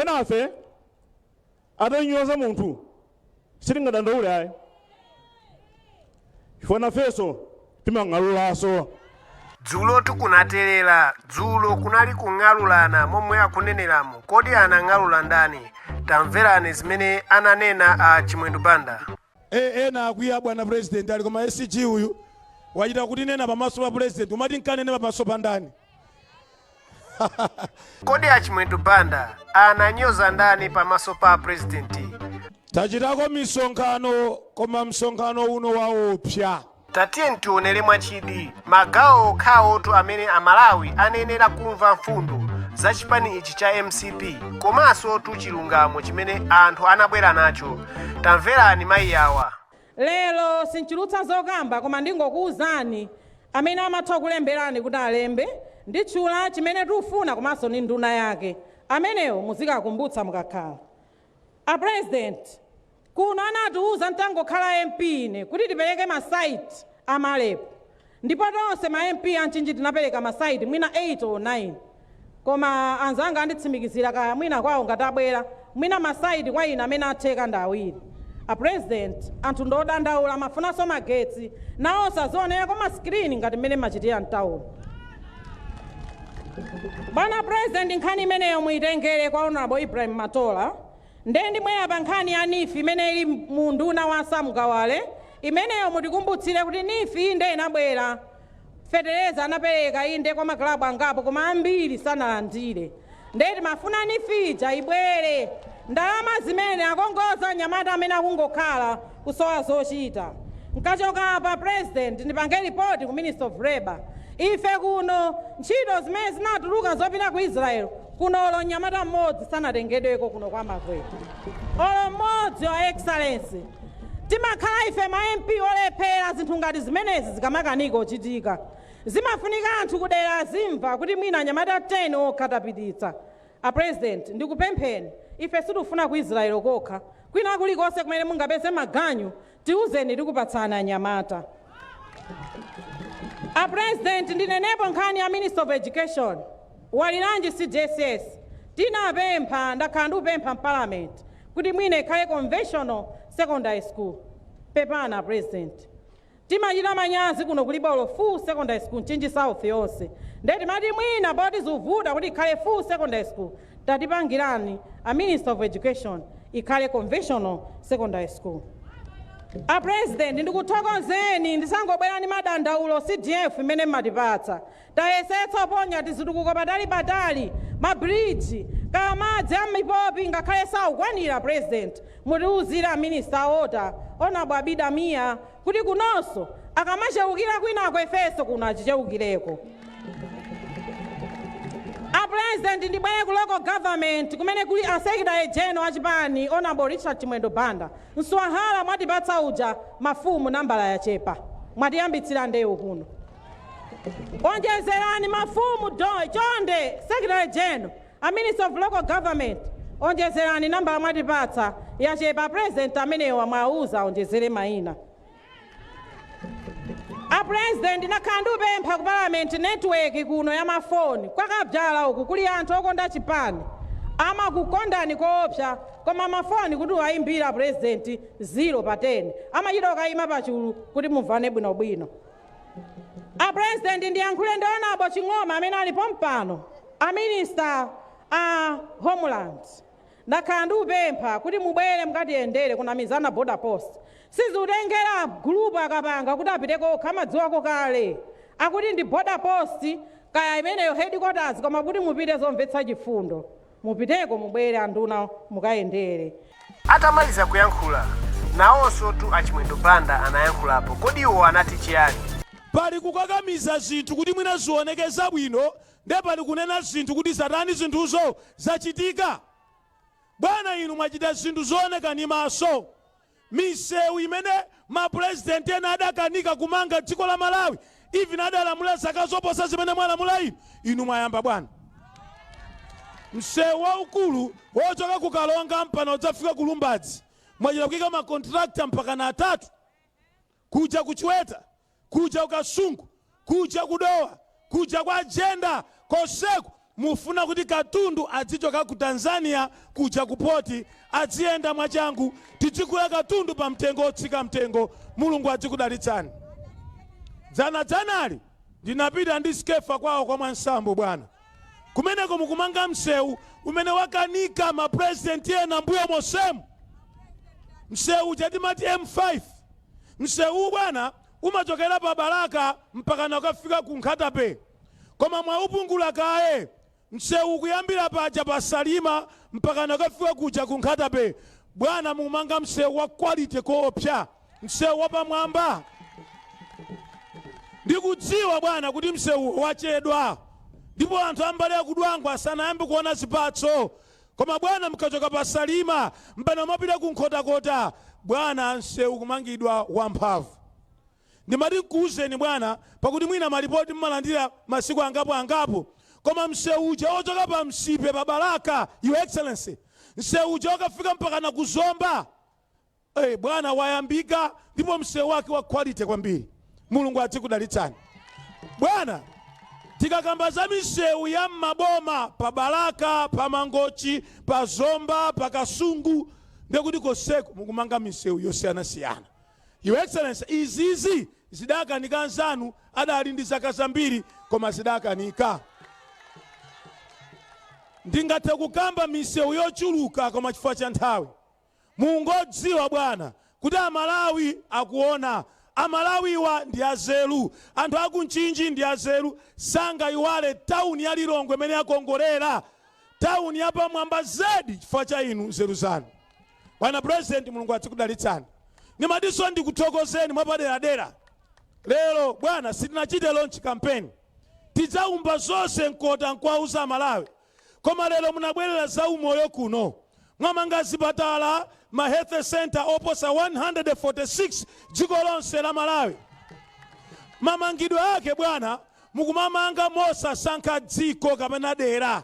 Enafe atanyoza munthu sitingadandaule ayi, chifukwa nafenso timang'alulaso. Dzulotu kunaterera. Dzulo kunali kung'alulana momwe akuneneramo. Kodi anang'alula ndani? Tamverani zimene ananena a Chimwendo Banda. Ena akwiya bwana president ali, koma SG uyu wachita kutinena pamaso pa president. Umati nkanene pamaso pa ndani? Kodi a Chimwendo Banda ananyoza ndani pamaso pa president? Tachitako misonkhano, koma msonkhano uno waopsa. Tatiye tionere mwachidwi magawo okhawotu amene Amalawi anayenera kumva mfundo za chipani ichi cha MCP komanso tu chilungamo chimene anthu anabwera nacho. Tamverani mayi awa. Lero sinchulutsa zokamba, koma ndingokuwuzani amene amatha kulemberani kuti alembe. Nditchula chimene tikufuna komanso ndi nduna yake amenewo muzikakumbutsa mukakhala. A president, kuno anatiuza ntangokhala MP ine kuti tipereke ma site a MAREP, ndipo tonse ma MP a Mchinji tinapereka ma site mwina 8 or 9, koma anzanga anditsimikizira, kaya mwina kwawo ngati abwera, mwina ma site kwa ine amene atheka ndi awiri. A president, anthu ndodandaula, amafunanso magetsi, nawonso azionerako ma screen ngati mmene machitira mtawuni. Bwana president, nkhani imeneyo muyitengere kwa Honorable Ibrahim Matola. Nde ndibwera pa nkhani ya NEEF imene ili mu nduna wa Samgawale. Imeneyo mutikumbutsire kuti NEEF inde inabwera, fetereza anapereka inde kwa makalabu angapo, koma ambiri sanalandire. Nde timafuna NEEF ija ibwere, ndalama zimene akongoza anyamata amene akungokhala kusowa zochita. Nkachoka apa, president, ndipange ripoti ku Minister of Labor. Ife kuno ntchito zimene zinatuluka zopita ku Israel kuno, olo mnyamata mmodzi sanatengedweko kuno kwa Makwete, olo mmodzi. Wa Excellency, timakhala ife ma MP olephera. Zinthu ngati zimenezi zikamakanika ochitika, zimafunika anthu kudera azimva kuti mwina anyamata 10 okha tapititsa. A president, ndikupempheni, ife sitikufuna ku Israel kokha, kwina kulikonse kumene mungapeze maganyu tiuzeni, tikupatsani anyamata. A president, ndinenepo nkhani ya Minister of Education waliranji CDSS. Tinapempha, ndakhala ndikupempha mparliament kuti mwina ikhale conventional secondary school. Pepana president, timachita manyazi kuno kulibe olo full secondary school Mchinji South yonse. Nde timati mwina poti zikuvuta kuti ikhale full secondary school, tatipangirani a Minister of Education ikhale conventional secondary school. A president, ndikuthokozeni. Ndisangobwera ndi madandaulo, CDF imene mmatipatsa, tayesetsa ponya tizitukuko patali patali, ma bridge, kaya madzi a mipopi, ngakhale saukwanira. President, mutiuzira Minister Water, Honorable Abida Mia, kuti kunonso akamachewukira kwinako, ifenso kuno achichewukireko. A president, ndibwere ku local government kumene kuli a secretary general achipani, Honorable Richard Chimwendo Banda. Mswahala mwatipatsa uja, mafumu nambala yachepa, mwatiyambitsira ndewu kuno. Onjezerani mafumu do chonde. Secretary general, a Minister of Local Government, onjezerani nambala mwatipatsa yachepa. President, amenewa mwauza onjezere mayina. A president, ndakhala ndikupempha ku parliament network kuno ya mafoni. Kwakabzala uku kuli anthu okonda chipani, amakukondani koopsa, koma mafoni kuti wayimbira president 0 pa 10, amachita ukayima pachulu kuti mumvane bwinobwino. A president, ndiyankhule ndi Honorable Ching'oma amene alipo mpano, a Minister a Homeland. Ndakhala ndikupempha kuti mubwere mukatiyendere kunamizana border post. Sizikutengera gulupu akapanga kuti apite kokha, amadziwako kale akuti ndi border post kaya imeneyo headquarters, koma kuti mupite, zomvetsa chifundo. Mupiteko, mubwere anduna, mukayendere. Atamaliza kuyankhula, nawonso tu Achimwendo Banda anayankhulapo. Kodi iwo anati chiyani? Pali kukakamiza zinthu kuti mwina zioneke zabwino, nde pali kunena zinthu kuti zatani, zinthuzo zachitika. Bwana, inu mwachita zinthu zooneka ni maso. Misewu imene mapurezidenti ena adakanika kumanga dziko la Malawi, even adalamula zaka zoposa zimene mwalamula inu, inu mwayamba bwana. Msewu waukulu wochoka ku Kalonga mpano udzafika ku Lumbadzi, mwachita kuyika ma contractor mpaka na atatu, kuja ku Chiweta, kuja ku Kasungu, kuja ku Dowa, kuja kwa Jenda, konseku. Mufuna kuti katundu adzichoka ku Tanzania kuja ku port, adziyenda mwachangu, tidzigula katundu pa mtengo otsika mtengo. Mulungu adzikudalitsani. Dzanadzanali ndinapita ndi Skefa kwawo kwa Mwansambo. Bwana, kumeneko mukumanga msewu umene wakanika mapurezidenti ena mbuyo mosemu, msewu chatimati M5. Msewu, bwana, umachokera pa Balaka mpaka nakafika ku Nkhata Bay, koma mwaupungula kaye msewu kuyambira paja pa Salima mpaka nakafika kuja ku Nkhata Bay. Bwana, mumanga msewu wa quality koopsa, msewu wapamwamba. Ndikudziwa, bwana, kuti msewu wachedwa ndipo anthu ambali akudwangwa asanayambe kuona zipatso, koma bwana, mkachoka pa Salima mpaka mapita ku Nkhotakota, bwana, msewu kumangidwa wamphamvu. Ndimati nkuwuzeni, bwana, pakuti mwina malipoti mmalandira masiku angapo angapo, koma msewu uja wochoka pa Msipe pa Balaka, Your Excellency, msewu uja wakafika mpaka na kuzomba, hey, bwana, wayambika ndipo msewu wake wa quality kwambiri. Mulungu adzikudalitsani, bwana. Tikakamba za misewu ya m'maboma, pa Balaka, pa Mangochi, pa Zomba, pa Kasungu, ndekuti konseko mukumanga misewu yosiyanasiyana. Your Excellency, izizi zidakanika anzanu adali ndi zaka zambiri, koma zidakanika. Ndingathe kukamba misewu yochuluka, koma chifukwa cha nthawi, mungodziwa, bwana, kuti Amalawi akuona. Amalawiwa ndi azeru, anthu akunchinji ndi azeru, sangayiwale tawuni ya Lilongwe imene yakongolera, tawuni yapamwamba zedi, chifukwa cha inu, nzeru zanu. Bwana President, Mulungu adzikudalitsani. Ndimatinso ndikuthokozeni mwapaderadera lero, bwana. Sitinachite launch campaign, tidzaumba zonse mkota nkuwauza Amalawi, koma lero munabwerera za umoyo kuno. Mwamanga zipatala, ma health center oposa 146 dziko lonse la Malawi. Mamangidwe ake, bwana, mukumamanga mosasankha dziko kapena dera.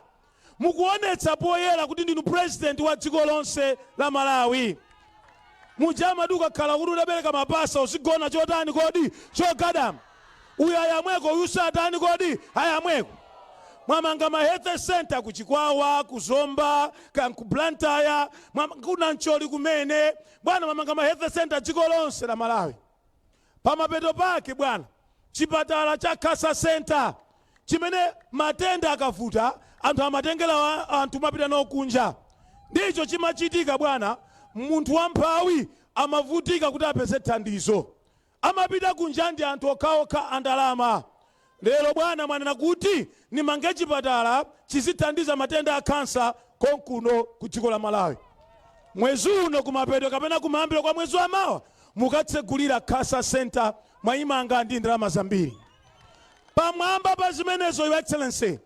Mukuonetsa poyera kuti ndinu president wa dziko lonse la Malawi. Muja amati ukakhala kuti udabereka mapasa, uzigona chotani kodi? Chogadama. Uyu ayamweko, uyu satani kodi? Ayamweko. Mwamanga ma health center ku Chikwawa, ku Zomba, ku Blantyre, kuna Mcholi kumene. Bwana, mwamanga ma health center dziko lonse la Malawi. Pamapeto pake, bwana, chipatala cha Cancer Center, chimene matenda akavuta anthu amatengera anthu mapita nawo kunja, ndicho chimachitika, bwana. Munthu wamphawi amavutika kuti apeze thandizo, amapita kunja ndi anthu okhaokha andalama. Lero, bwana, mwanena kuti nimange chipatala chizithandiza matenda a kansa konkuno ku dziko la Malawi. Mwezi uno kumapeto kapena kumayambiro kwa mwezi wamawa mukatsegulira Cancer Center, mwayimanga ndi ndalama zambiri. Pamwamba pa zimenezo, Your Excellency,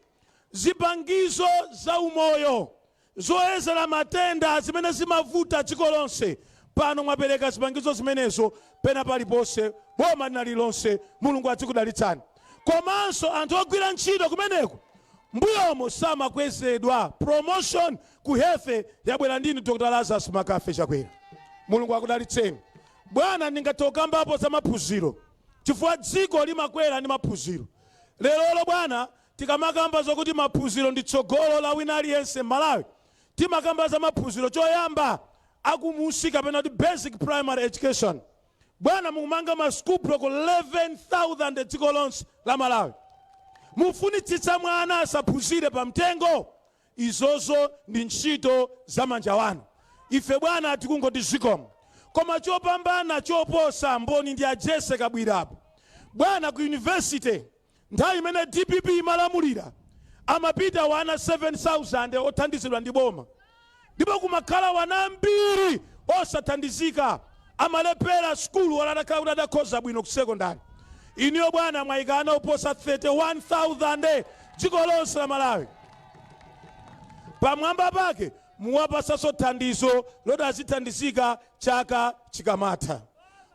zipangizo za umoyo zoyezera matenda zimene zimavuta dziko lonse, pano mwapereka zipangizo zimenezo pena paliponse, boma lina lilonse. Mulungu adzikudalitsani. Komanso anthu ogwira ntchito kumeneko mbuyomo samakwezedwa. Promotion ku health yabwera ndinu, Dr Lazarus Makafe Chakwera. Mulungu akudalitseni, bwana. Ndingathe kukambapo za maphunziro, chifukwa dziko limakwera ndi maphunziro. Lerolo, bwana, tikamakamba zokuti maphunziro ndi tsogolo la wina aliyense m'Malawi, timakamba za maphunziro choyamba akumusi kapena kuti basic primary education. Bwana, mukumanga ma school block 11,000 dziko lonse la Malawi. Mufunitsitsa mwana asaphunzire pamtengo? Izozo ndi ntchito za manja wanu. Ife, bwana, tikungoti zikomo. Koma chopambana choposa, mboni ndi ajese kabwirapo, bwana, ku university nthawi imene DPP imalamulira amapita wana 7000 othandizidwa ndi boma, ndipo kumakhala wana ambiri osathandizika, amalephera sukulu walatakhala kuti adakhoza bwino ku sekondari. Iniyo, bwana, mwayika ana oposa 31,000 dziko lonse la Malawi. Pamwamba pake muwapasanso thandizo loti azithandizika chaka chikamatha.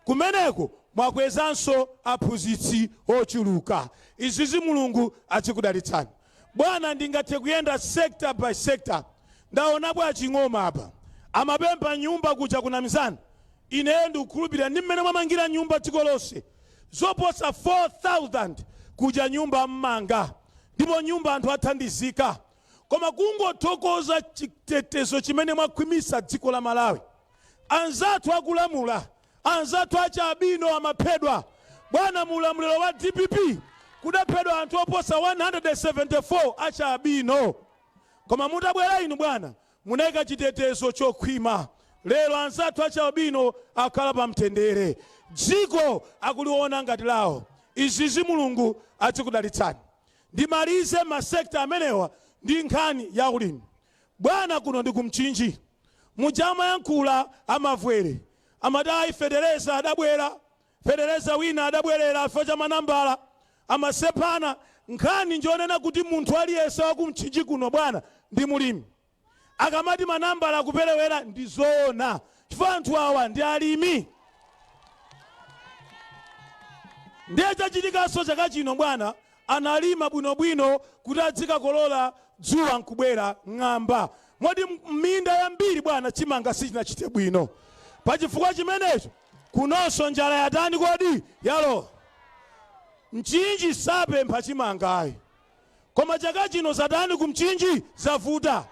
Kumeneko mwakwezanso aphunzitsi ochuluka. Izizi Mulungu azikudalitsani, bwana. Ndingathe kuyenda sector by sector. Ndaonapo aching'oma apa amapempha nyumba kuja kuna mizana. Ineyo ndikukhulupirira ndi mmene mwamangira nyumba dziko lonse zoposa 4000 kuja, nyumba mmanga ndipo nyumba anthu athandizika. Koma kungothokoza chitetezo chimene mwakhwimitsa dziko la Malawi. Anzathu akulamula, anzathu achialubino amaphedwa. Bwana, mu ulamuliro wa dpp kudaphedwa anthu oposa 174 achialubino. Koma mutabwera inu bwana, munaika chitetezo chokhwima. Lero anzathu achialubino akhala pa mtendere. Dziko akuliona ngati lawo. Izizi Mulungu adzikudalitsani. Ndimalize ma sector amenewa ndi nkhani ya ulimi. Bwana, kuno ndi ku Mchinji. Muja amayankhula a Mavwere amati ayi, fetereza adabwera, fetereza wina adabwerera chifukwa cha manambala amasephana. Nkhani njonena kuti munthu aliyense wa ku Mchinji kuno bwana ndi mulimi. Akamati manambala akuperewera ndi zoona chifukwa anthu awa ndi alimi. Ndiye chachitikanso chaka chino bwana, analima bwinobwino kuti adzikakolola, dzuwa nkubwera, ng'amba, moti m'minda yambiri bwana chimanga sichinachite bwino. Pachifukwa chimenecho kunonso njala yatani kodi? Yalowa. Mchinji sapempha chimanga ayi. Koma chaka chino zatani ku Mchinji? Zavuta.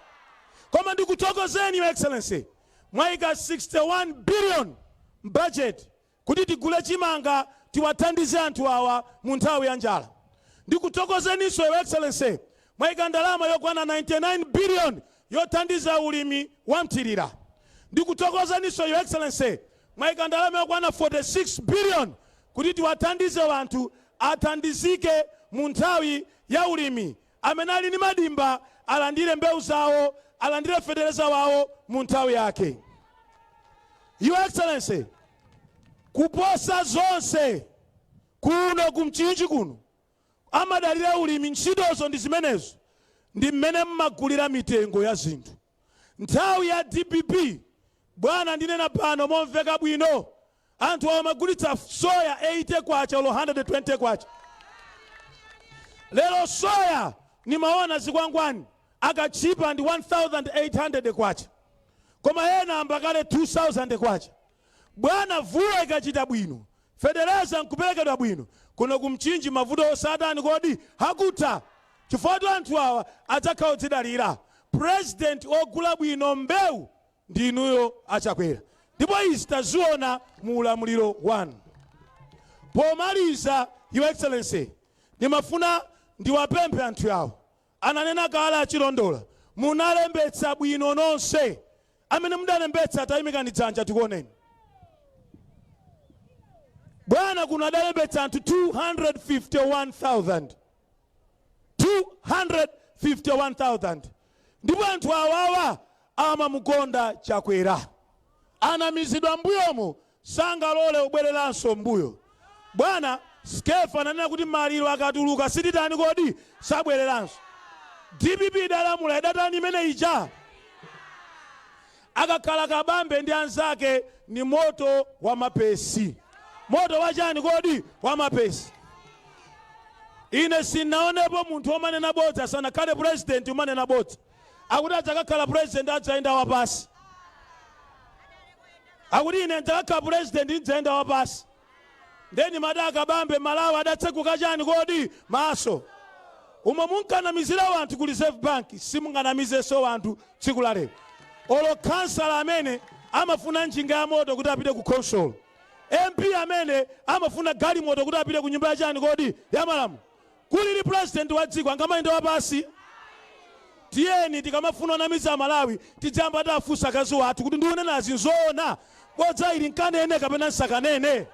Koma ndikuthokozeni, Your Excellency, mwayika 61 billion m'budget kuti tigule chimanga, tiwathandize anthu awa mu nthawi ya njala. Ndikuthokozeninso, Your Excellency, mwayika ndalama yokwana 99 billion yothandiza ulimi wa mthirira. Ndikuthokozeninso, Your Excellency, mwayika ndalama yokwana 46 billion kuti tiwathandize wanthu athandizike mu nthawi ya ulimi, amene ali ndi madimba alandire mbewu zawo, alandire fetereza wawo mu nthawi yake. Your Excellency, kuposa zonse kuno ku Mchinji kuno amadalira ulimi, ntchitozo ndi zimenezo, ndi mmene mmagulira mitengo ya zinthu. Nthawi ya dpp bwana, ndinena pano momveka bwino, anthu awo amagulitsa soya 80 kwacha olo 120 kwacha. Lero soya nimaona zikwangwani akatchipa ndi 1800 kwacha, koma ena ambakale 2000 kwacha. Bwana, mvula ikachita bwino, fetereza nkuperekedwa bwino, kuno ku Mchinji mavuto osatani kodi hakutha, chifukwa anthu awa adzakhala odzidalira. President ogula bwino mbewu ndi inuyo aChakwera, ndipo izi taziona mu ulamuliro wanu. Pomaliza, Your Excellency, ndimafuna ndiwapemphe anthu awo ananena kale achilondola, munalembetsa bwino nonse amene mudalembetsa, tayimikani dzanja tikuoneni. Bwana, kuno adalembetsa anthu 251,000, 251,000, ndipo anthu awawa amamukonda Chakwera. Anamizidwa mbuyomo, sangalole ubwereranso mbuyo. Bwana, Skefa ananena kuti maliro akatuluka sititani kodi? Sabwereranso. Dpp idalamula, idatani imene ija? Akakhala Kabambe ndi anzake ni moto wa mapesi. Moto wachani kodi? Wa mapesi. Ine sinaonepo munthu womanena bodza sanakhale president, umanena bodza akuti adzakakhala president adzayenda wapasi, akuti ine ndidzakakhala president ndidzayenda wapasi. Ndeni mati akabambe Malawi adatsekuka chani kodi? Maso. Umo munkanamizira wanthu ku Reserve Bank, simunganamizenso wanthu tsiku la lero. Olo khansala amene amafuna njinga ya moto kuti apite ku khonsolo, MP amene amafuna galimoto kuti apite ku nyumba ya chani kodi? Ya malamulo, kulili president wa dziko angamayende wapasi? Tiyeni tikamafuna onamiza Amalawi tidziyamba tafunsa akazi wathu kuti ndiunenazi nzoona? Bodza ili nkanene kapena nsakanene?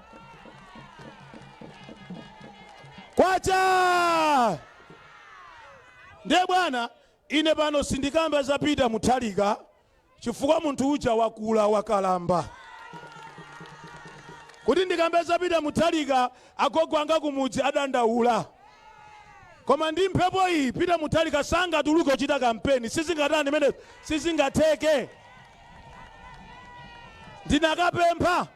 Kwacha! Ndiye bwana, ine pano sindikamba za Peter Mutharika chifukwa munthu uja wakula, wakalamba. Kuti ndikambe za Peter Mutharika, agogo anga kumudzi adandaula. Koma ndi mphepo iyi Peter Mutharika sangatuluke kuchita kampeni, sizingatani imenezo, sizingatheke. Ndinakapempha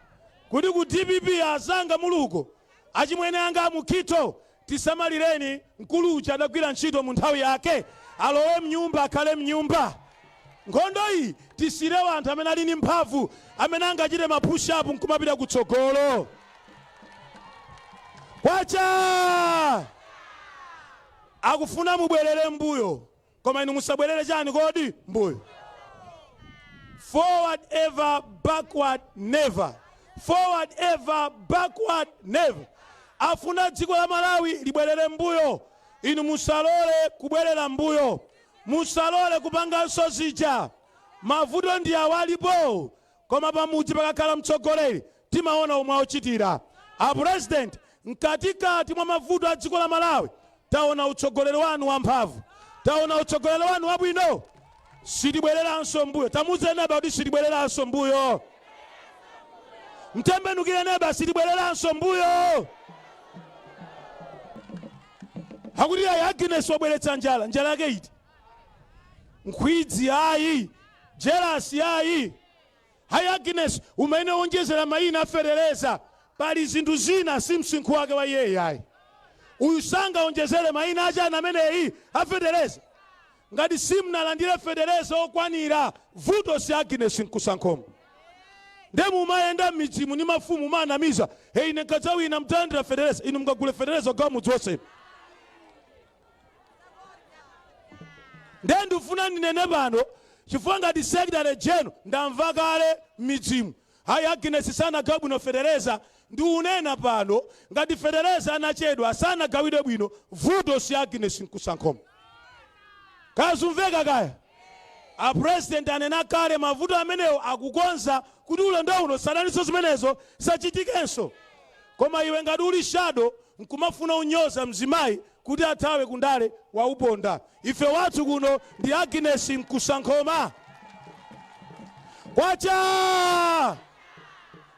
kuti ku DPP azanga muluko, achimwene anga amukhito, tisamalireni mkulu uja, adagwira ntchito mu nthawi yake, alowe mnyumba, akhale mnyumba. Nkhondo iyi tisire anthu amene ali ndi mphamvu, amene angachite ma push up nkumapita kutsogolo. Kwacha! Akufuna mubwerere mbuyo. Koma inu musabwerere chani kodi? Mbuyo. Forward ever, backward never. Forward ever, backward never. Afuna dziko la Malawi libwerere mbuyo. Inu musalole kubwerera mbuyo. Musalole kupanganso zija. Mavuto ndi awo alipo. Koma pamudzi pakakhala mtsogoleri timaona omwe auchitira. A President, mkatikati mwa mavuto a dziko la Malawi taona utsogoleri wanu wamphamvu. Taona utsogoleri wanu wabwino. Sitibwereranso mbuyo. Tamuuze neba kuti sitibwereranso mbuyo. Mtembenukire neba, sitibwereranso mbuyo. Akuti ayi, Agnes wabweretsa njala. Njala yake iti? Nkhwidzi ayi, jelasi ayi. Hayi Agnes, umene onjezera mayina afereleza. Pali zinthu zina si msinkhu wake wa iyeyi ayi. Uyu sangaonjezere mayina achani ameneyi afetereza. Ngati simunalandire fetereza okwanira, vuto si Agnes Mkusankhoma. Nde mumayenda m'midzimu ndi mafumu mumanamiza, hey, ine nkadzawina mudzalandira fetereza. Inu mungagule fetereza kugawa mudzi wonse? Nde ndifuna ndinene pano, chifukwa ngati secretary general ndamva kale m'midzimu, hayi Agnes sanagawe bwino fetereza. Ndiunena pano, ngati fetereza anachedwa, sanagawidwe bwino, vuto si Agnes Mkusankhoma. Kaya zumveka kaya? A President anena kale, mavuto amenewo akukonza kuti ulendo uno sadaninso zimenezo sachitikenso. Koma iwe ngati uli shadow nkumafuna unyoza mzimayi kuti athawe kundale, wauponda. Ife wathu kuno ndi Agnes Mkusankhoma. Kwacha!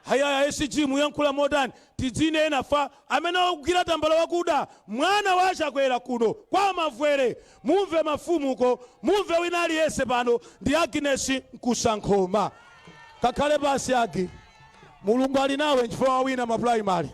Hayaya SG, muyankhula motani? Tidzinena fa amene akugwira tambala wakuda, mwana wa Chakwera kuno kwa Mavwere. Mumve mafumuko, mumve wina aliyense pano ndi Agnes Mkusankhoma. Kakhale pasi Agi, Mulungu ali nawe nchifukwa wawina ma primary.